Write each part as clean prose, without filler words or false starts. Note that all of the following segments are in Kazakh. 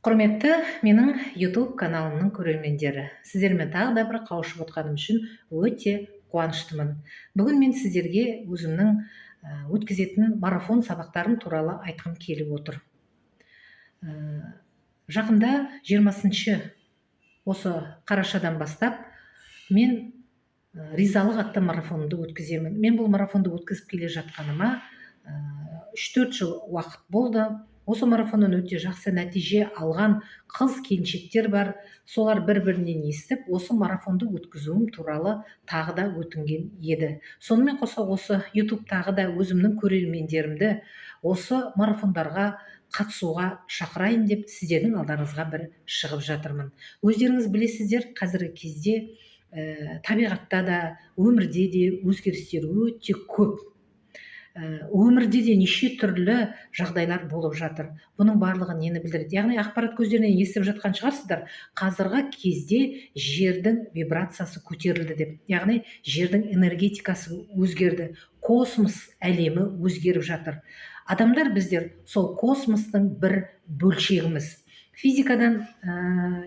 Құрметті менің YouTube каналымның көрермендері, сіздермен тағы да бір қауышып отқаным үшін өте қуаныштымын. Бүгін мен сіздерге өзімнің өткізетін марафон сабақтарым туралы айтқым келіп отыр. Жақында 20 осы қарашадан бастап мен «Ризалық» атты марафонымды өткіземін. Мен бұл марафонды өткізіп келе жатқаныма 3-4 жыл уақыт болды. Осы марафоннан өте жақсы нәтиже алған қыз келіншектер бар. Солар бір бірінен естіп, осы марафонды өткізуім туралы тағы да өтінген еді. Сонымен қоса, осы Ютубтағы да өзімнің көрермендерімді осы марафондарға қатысуға шақырайын деп сіздердің алдарыңызға бір шығып жатырмын. Өздеріңіз білесіздер, қазіргі кезде табиғатта да, өмірде де өзгерістер өте көп. Өмірде де неше түрлі жағдайлар болып жатыр. Бұның барлығы нені білдіреді? Яғни ақпарат көздерінен естіп жатқан шығарсыздар, қазіргі кезде жердің вибрациясы көтерілді деп, яғни жердің энергетикасы өзгерді, космос әлемі өзгеріп жатыр. Адамдар, біздер сол космостың бір бөлшегіміз. Физикадан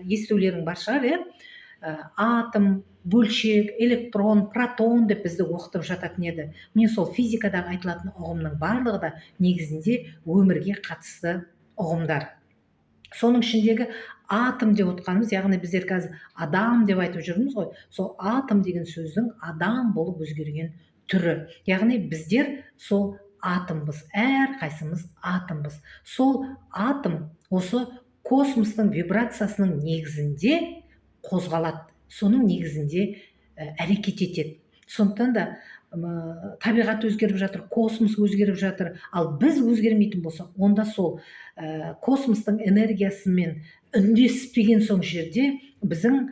естулерің бар шығар, иә? Атом, бөлшек, электрон, протон деп бізді оқытып жататын еді. Міне, сол физикадағы айтылатын ұғымның барлығы да негізінде өмірге қатысты ұғымдар. Соның ішіндегі атом деп отқанымыз, яғни біздер қазір адам деп айтып жүрміз ғой, сол атом деген сөздің адам болып өзгерген түрі. Яғни біздер сол атомбыз, әрқайсымыз атомбыз. Сол атом осы космостың вибрациясының негізінде қозғалады, соның негізінде әрекет етеді. Сондықтан да табиғат өзгеріп жатыр, космос өзгеріп жатыр. Ал біз өзгермейтін болсақ, онда сол космостың энергиясымен үндеспеген соң жерде біздің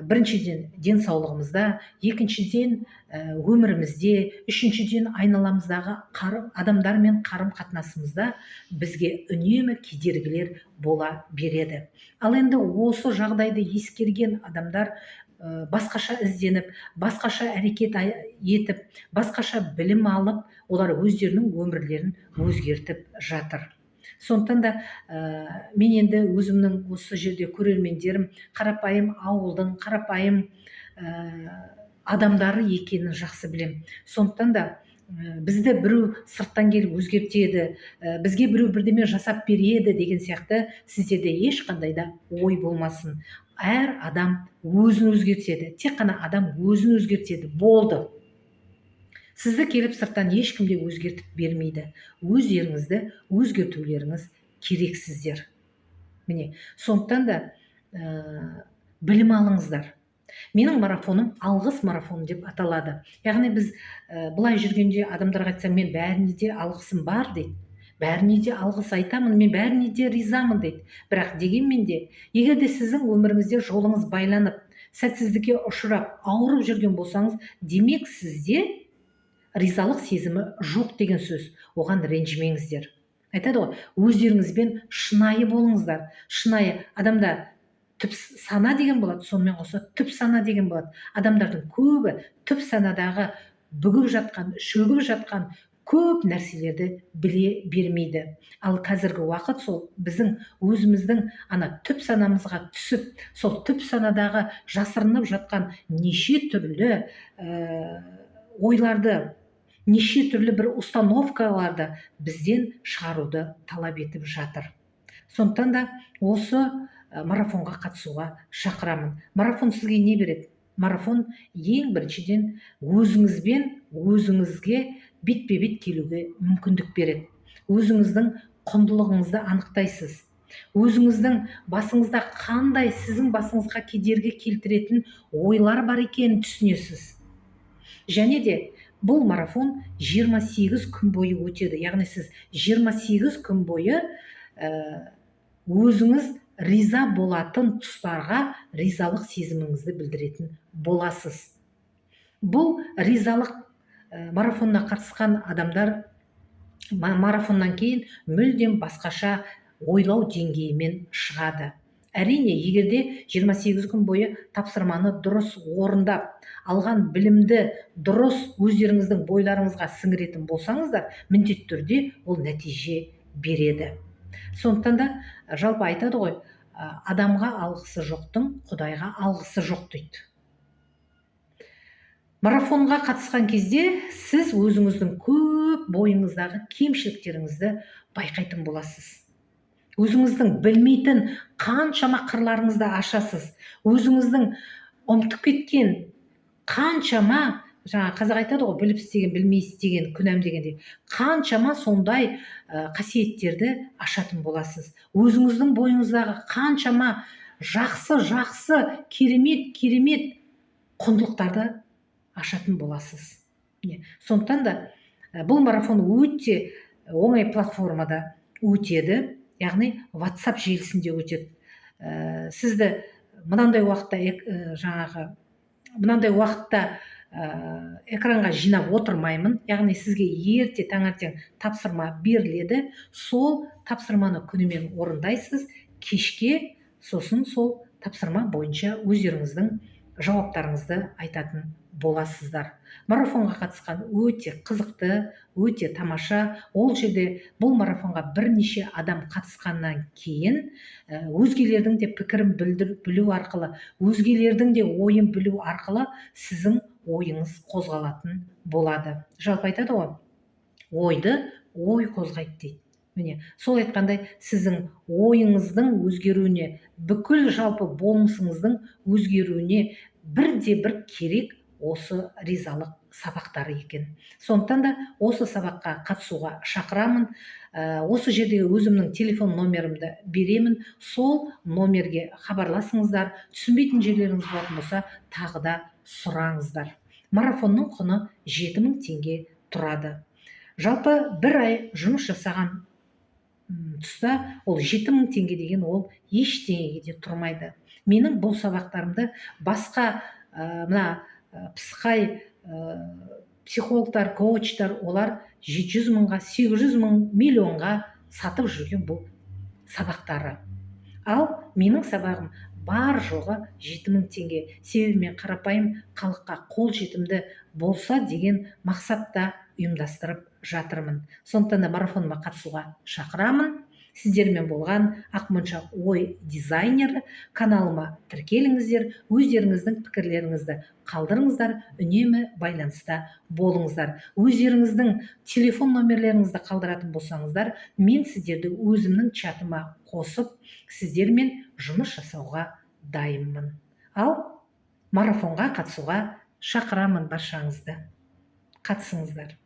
біріншіден, денсаулығымызда, екіншіден, өмірімізде, үшіншіден, айналамыздағы адамдармен қарым қатынасымызда бізге үнемі кедергілер бола береді. Ал енді осы жағдайды ескерген адамдар басқаша ізденіп, басқаша әрекет етіп, басқаша білім алып, олар өздерінің өмірлерін өзгертіп жатыр. Сондықтан да мен енді өзімнің осы жерде көрермендерім қарапайым ауылдың қарапайым адамдары екенін жақсы білем. Сондықтан да бізді біреу сырттан келіп өзгертеді, бізге біреу бірдеме жасап береді деген сияқты сіздерде ешқандай да ой болмасын. Әр адам өзін өзгертеді, тек қана адам өзін өзгертеді, болды. Сізді келіп сырттан ешкім де өзгертіп бермейді, өздеріңізді өзгертулеріңіз керексіздер. Міне, сондықтан да білім алыңыздар. Менің марафоным «Алғыс марафоны» деп аталады. Яғни біз былай жүргенде адамдарға айтсам, мен бәріне де алғысым бар дейді, бәріне де алғыс айтамын, мен бәріне де ризамын дейді. Бірақ дегенмен де, егер де сіздің өміріңізде жолыңыз байланып, сәтсіздікке ұшырап, ауырып жүрген болсаңыз, демек, сізде ризалық сезімі жоқ деген сөз. Оған ренжімеңіздер. Айтады ғой, өздеріңізбен шынайы болыңыздар. Шынайы адамда түп сана деген болады, сонымен қоса түп сана деген болады. Адамдардың көбі түп санадағы бүгіп жатқан, шөгіп жатқан көп нәрселерді біле бермейді. Ал қазіргі уақыт сол біздің өзіміздің ана түп санамызға түсіп, сол түп санадағы жасырынып жатқан неше түрлі ойларды, неше түрлі бір установкаларды бізден шығаруды талап етіп жатыр. Сондықтан да осы марафонға қатысуға шақырамын. Марафон сізге не береді? Марафон ең біріншіден өзіңізбен өзіңізге бетпе бет келуге мүмкіндік береді. Өзіңіздің құндылығыңызды анықтайсыз, өзіңіздің басыңызда қандай, сіздің басыңызға кедергі келтіретін ойлар бар екенін түсінесіз. Және де бұл марафон 28 күн бойы өтеді. Яғни сіз 28 күн бойы өзіңіз риза болатын тұстарға ризалық сезіміңізді білдіретін боласыз. Бұл ризалық марафонына қатысқан адамдар марафоннан кейін мүлдем басқаша ойлау деңгейімен шығады. Әрине, егер де 28 күн бойы тапсырманы дұрыс орындап, алған білімді дұрыс өздеріңіздің бойларыңызға сіңіретін болсаңыздар, міндетті түрде ол нәтиже береді. Сондықтан да жалпы айтады ғой. Адамға алғысы жоқтың Құдайға алғысы жоқ дейді. Марафонға қатысқан кезде сіз өзіңіздің көп бойыңыздағы кемшіліктеріңізді байқайтын боласыз. Өзіңіздің білмейтін қаншама қырларыңызды ашасыз. Өзіңіздің ұмытып кеткен қаншама, жаңа қазақ айтады ғой, біліп істеген, білмей істеген күнәм дегендей, қаншама сондай қасиеттерді ашатын боласыз. Өзіңіздің бойыңыздағы қаншама жақсы, керемет, керемет құндылықтарды ашатын боласыз. Міне, сондықтан да бұл марафон өте оңай платформада өтеді, яғни WhatsApp желісінде өтеді. Сізді мынандай уақытта жаңағы мынандай уақытта экранға жинап отырмаймын, яғни сізге ерте таңертең тапсырма беріледі, сол тапсырманы күнімен орындайсыз, кешке сосын сол тапсырма бойынша өздеріңіздің жауаптарыңызды айтатын боласыздар. Марафонға қатысқан өте қызықты, өте тамаша. Ол жерде бұл марафонға бірнеше адам қатысқаннан кейін өзгелердің де пікірін білу арқылы, өзгелердің де ойын білу арқылы сіздің ойыңыз қозғалатын болады. Жалпы айтады ғой, ойды ой қозғайды дейді. Міне, сол айтқандай, сіздің ойыңыздың өзгеруіне, бүкіл жалпы болмысыңыздың өзгеруіне бірде бір керек осы ризалық сабақтары екен. Сондықтан да осы сабаққа қатысуға шақырамын. Осы жерде өзімнің телефон номерімді беремін. Сол номерге хабарласыңыздар. Түсінбейтін жерлеріңіз болатын болса, тағы да сұраңыздар. Марафонның құны 7000 теңге тұрады. Жалпы бір ай жұмыс жасаған тұста ол 7000 теңге деген ол ештеңеге де тұрмайды. Менің бұл сабақтарымды басқа мына пысықай психологтар, коучтар, олар 700 мыңға, 800 мың, миллионға сатып жүрген бұл сабақтары. Ал менің сабағым бар жоғы 7000 теңге. Себебі мен қарапайым халыққа қол жетімді болса деген мақсатта ұйымдастырып жатырмын. Сондықтан да марафоныма қатысуға шақырамын. Сіздермен болған Ақмоншақ ой дизайнері. Каналыма тіркеліңіздер, өздеріңіздің пікірлеріңізді қалдырыңыздар, үнемі байланыста болыңыздар. Өздеріңіздің телефон номерлеріңізді қалдыратын болсаңыздар, мен сіздерді өзімнің чатыма қосып, сіздермен жұмыс жасауға дайынмын. Ал марафонға қатысуға шақырамын баршаңызды. Қатысыңыздар.